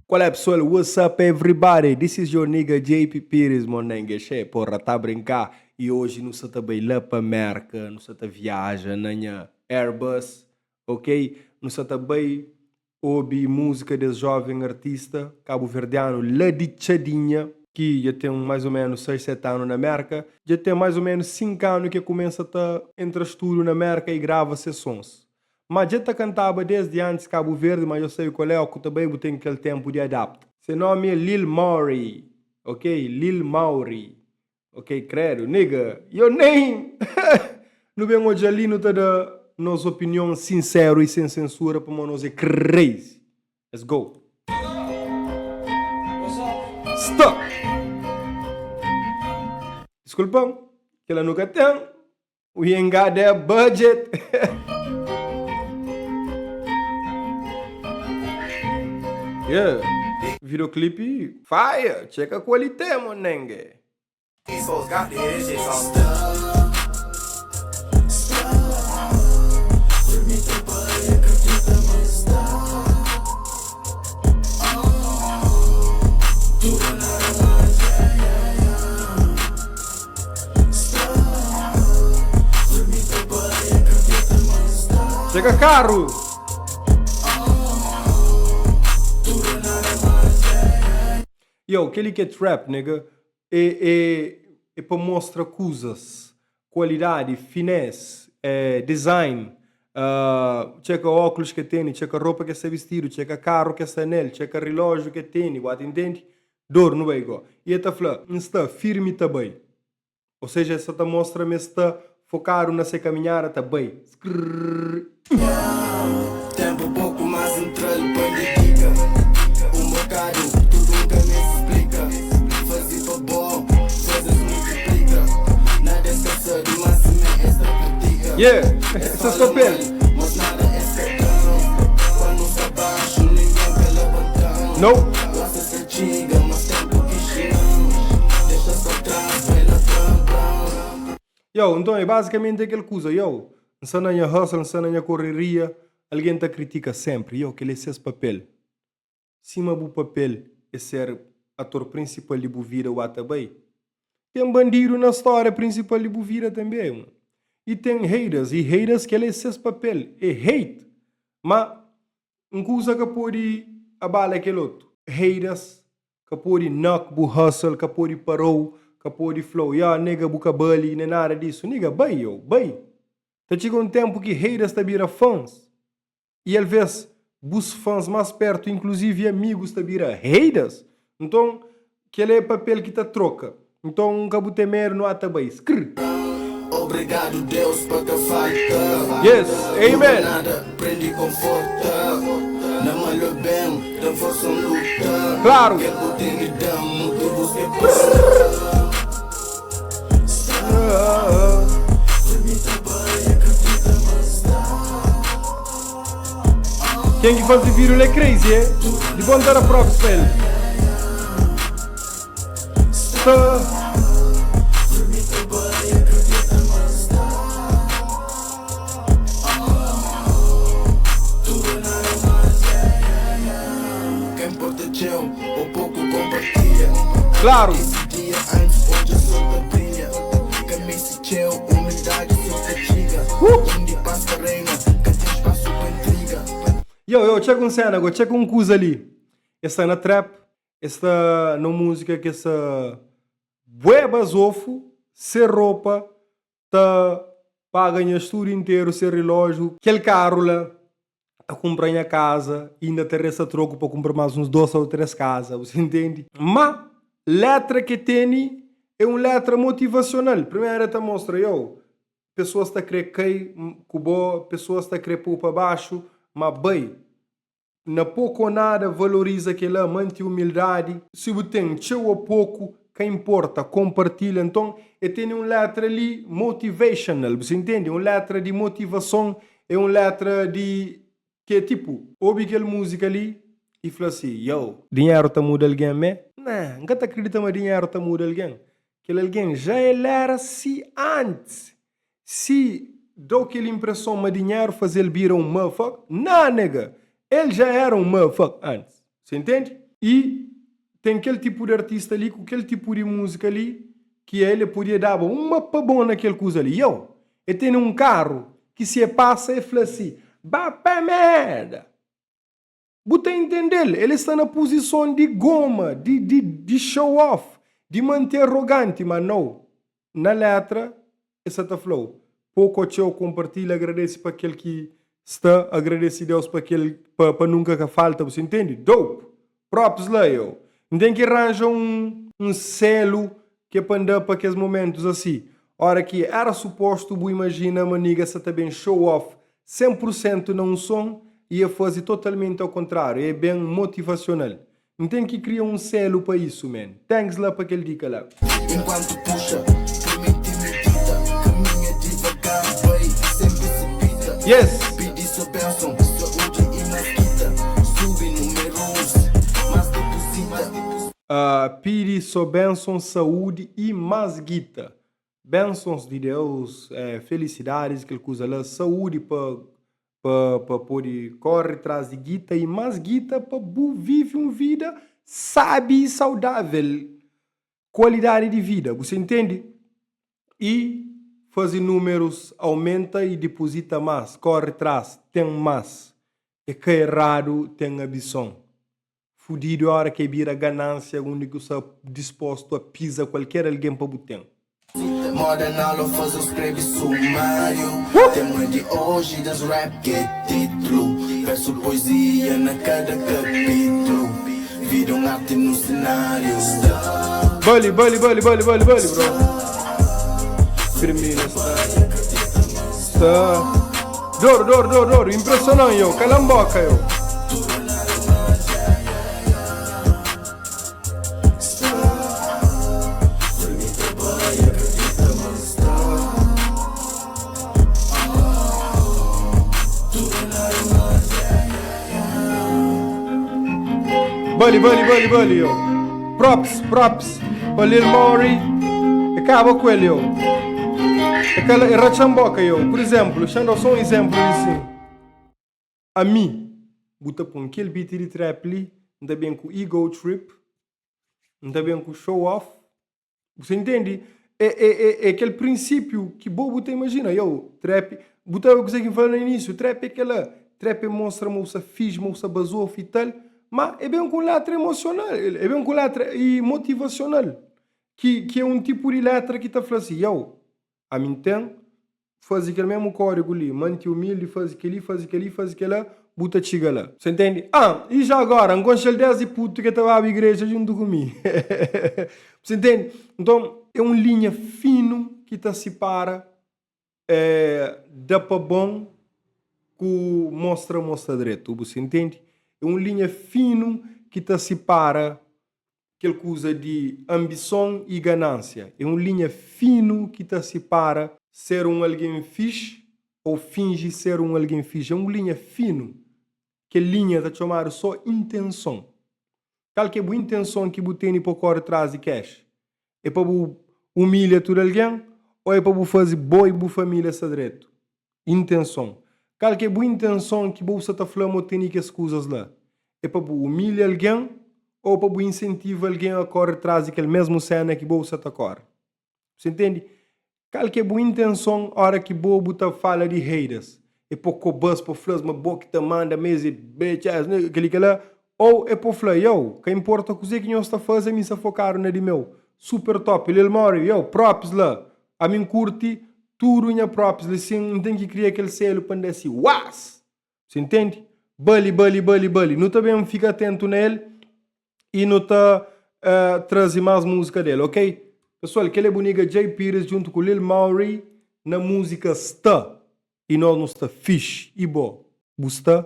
Qual é pessoal, what's up everybody? This is your nigga JP Pires, monengue xe, porra, tá brincar E hoje nu sa ta bai la pa Merca, nu sa ta viaja na nha Airbus, ok? Nu sa ta bai obi música des jovem artista cabo-verdiano la di Txadinha, ki dja ten mais ou menos 6, 7 anu na Merca, dja ten mais ou menos 5 anu ki e kumesa ta entra studio na Merca e grava se sons. Ma dja ta kantaba desdi antis Kabu Verdi ma djo sabi kual é o ku ta bai bu ten kel tempu di adapta. Se nomi é Lil Maury ok Lil Maury ok credo nigga your name nu ben odja li nu ta da nos opinion sinseru i sen sensura pamo nos é crazy let's go. Stop Diskulpa-m kela nu ka ten. We ain't got that budget. yeah. Videoclipe fire. Checa qualité, monengue. These folks got to hear this shit song. Txeka karu! Yo, kel-li ki é trap, nigga. É, é, é pa mostra kuzas, kualidadi, finesse, é, design. Uh, txeka óculos ki tene, txeka ropa ki sta bistidu, txeka karu ki sta nel, txeka relógio ki tene, bu ta intende? Dor, nu bai go. I el ta fla, N sta firmi ta bai. Ou seja, el sta ta mostra ma el sta fokadu na se kaminhada ta bai. Skrrr. Tempu poku mas N tra-l pa dedika Un bokadu, tudu N ka meste splika Faze pa bo, faze-s multiplika Nada es ka sabe, ma simé es ta kritika Yeah, Es ses fala papel. mal, mas nada es ka dan Pa nu sta baxu, ningen ka labanta-m No. Gosi es ka txiga, mas tempu ki xina-m Dexa-s pa tras, bai la bran bran. Yo, nton é bazikamenti é kel kuza, yo, N sta na nha hustle, N sta na nha korreria, algen ta kritika senpri, yo, kel é ses papel. Sima bu papel é ser ator prinsipal di bu vida, bu ata bai. Ten bandidu na stória prinsipal di bu vida tanbe, man. I ten haters, i haters kel é ses papel, é hate. Ma un kuza ka pode abala kel otu. Haters ka pode knock bu hustle, ka pode para-u, ka pode fla-u, ya, nigga, bu ka bali, nen nada disu. Nigga, bai, yo, bai. Ta txiga un ténpu ki haters ta bira fans. I alvês bus fans más pértu, inkluzivi amigus, ta bira haters. Nton, kel-la é papel ki ta troka. Nton, ka bu ten medu, nu ata bai. Skrr! Obrigado Deus pa ka falta Yes, Tudo amen! nada prende conforta Na mal ou bem ten força n luta Klaru! Kel bu tene dam motivos ke porta. Ken ki faze vídeo la é crazy, é? Di bon ta da props pa el. Sta. Klaru. Yo, yo, txeka un sena go, txeka un kuza li. Es sta na trap, es sta na un múzika ki es sta bué bazofu, se ropa ta paga nha studu interu, se rilójiu, kel karu la ta kunpra nha kaza i inda ta resta troku pa kunpra más uns dos ô tres kaza, bu sa intende? Má letra ke tene é un letra motivasional. Primeru el ta mostra, yo, pesoas ta kre kai ku bo, pesoas ta kre pô-u pa baxu, má bai. Na poku ô nada, valoriza kel-la, mante umildadi. Si bu ten txeu ô poku, ka inporta, konpartilha. Nton, e tene un letra li motivational, bu sa intende? Un letra di motivason, é un letra di ki é tipu, obi kel múzika li i fla si, Yo! Dinheru ta muda algen mê? Nah, N ka ta kridita ma dinheru ta muda algen. Kel algen já el éra si antis. Si dau kel impreson ma dinheru faze-l bira un motherfucker, nah nigga, el já era un motherfucker antis. Sa intende? I ten kel tipu di artista li ku kel tipu di múzika li ki el e podia daba uma pa bon na kel kuza li. Yo, e tene un karu ki si e pasa e fla si, Ba pa merda! Bu ta intende-l, el sta na puzison di goma, di di di show off, di mante arroganti, ma no. Na letra e sa ta fla-u, poku o txeu konpartilha, agradese pa kel ki sta, agradese Deus pa kel pa pa nunka ka falta, bu sa intende? Dope! Props la yo. N ten ki ranja un un selu ke pa N da pa kes momentus asi. Ora ki era supostu bu imajina ma nigga sa ta ben show off 100 pur sentu na un son i e faze totalmenti ao kontrariu, e ben motivasional. N ten ki kria un selu pa isu man. Thanks la pa kel dika la. Enquantu puxa, prometi medita Caminha devagar, bai, sem precipita Yes! Pidi só benção, saúde e mais guita Subi numeros, mais deposita Pidi só benção, saúde e mais guita Bensons di Deus, felisidadis, kel kuza la, saúdi pa pa pa pode kóre tras di guita i más guita pa bu vive un vida sábi i saudável, kualidadi di vida, bu sa intende? I faze númerus aumenta i dipozita más, kóre tras, ten más. É ka eradu ten abison. Fudidu é ora ki é bira ganansia undi ki bu sta dispostu a piza kualker algen pa bu ten. Moda nalo faze o skrebe sumário Tema di oji des rap ke titlu Versu poezia na kada kapitlu Vida un arti nun senário Sta Bali bali bali bali bali bali bro Firmino sta sta Dor dor dor dor impressionan yo kalan boka yo. Bali bali bali bali yo Props props pa Lil Maury E kaba ku el yo E kala e ratxan boka yo Por exemplo, xan dau so un exemplo li sin Ami bu ta pon kel beat di trap li N ta ben ku ego trip N ta ben ku show off Bu ta intende? É, é, é, é kel prinsípiu ki bo bu ta imajina. Yo, trap, bu ta kuzê ki N fala na inísiu, trap é kela. Trap é mostra ma bu sta fixi, ma bu sta bazofu i tal, ma é ben ku un letra emosional, é ben ku un letra i motivasional, ki, ki é un tipu di letra ki ta fla si, yo, Ami N ten faze kel mesmu kódigu li, manti umildi, faze kel-li, faze kel-li, faze kel-la, bu ta txiga la. Você entende? Ah, i já agora, N konxe-l désdi putu ki el ta baba igreja djuntu ku mi. Você entende? Nton, é un linha finu ki ta sipara eh, da pa bon ku mostra mo sta dretu. Bu entende? É un linha finu ki ta sipara Kel kuza di anbison i ganánsia é un linha finu ki ta sipara ser un algen fixi ô finji ser un algen fixi. É un linha finu. Kel linha ta txomadu sô intenson. Kal ki é bu intenson ki bu tene pa bu kóre tras di cash? É pa bu umilha tudu algen ô é pa bu faze bo i bu família sta dretu? Intenson. Kal ki é bu intenson ki bo sta ta fla ma bu tene kes kuzas la? É pa bu umilha algen ô pa bu insentiva algen a kóre tras di kel mésmu séna ki bo sta ta kóre? Bu intende? Kal ki é bu intenson óra ki bo bu ta fala di haters? É pa koba-s, pa fla-s ma bo ki ta manda, ma es é bitch ass, kel-li kel-la? Ô é pa fla, Yow, ka inporta kuzê ki nhos ta faze, ami N sta fokadu na di meu. Super top! Lil Maury, yow, props la! Ami N kurti tudu nha props li sin N ten ki kria kel selu pa N da si wass! Você entende? Bali, bali, bali, bali. Nu ta ben fika atentu na el e nu ta uh, traze más múzika del, ok? Pessoal, kel é bu nigga Jay Pires djuntu ku Lil Maury na múzika Sta. E nós nu sta fixe. E bo? Bu sta?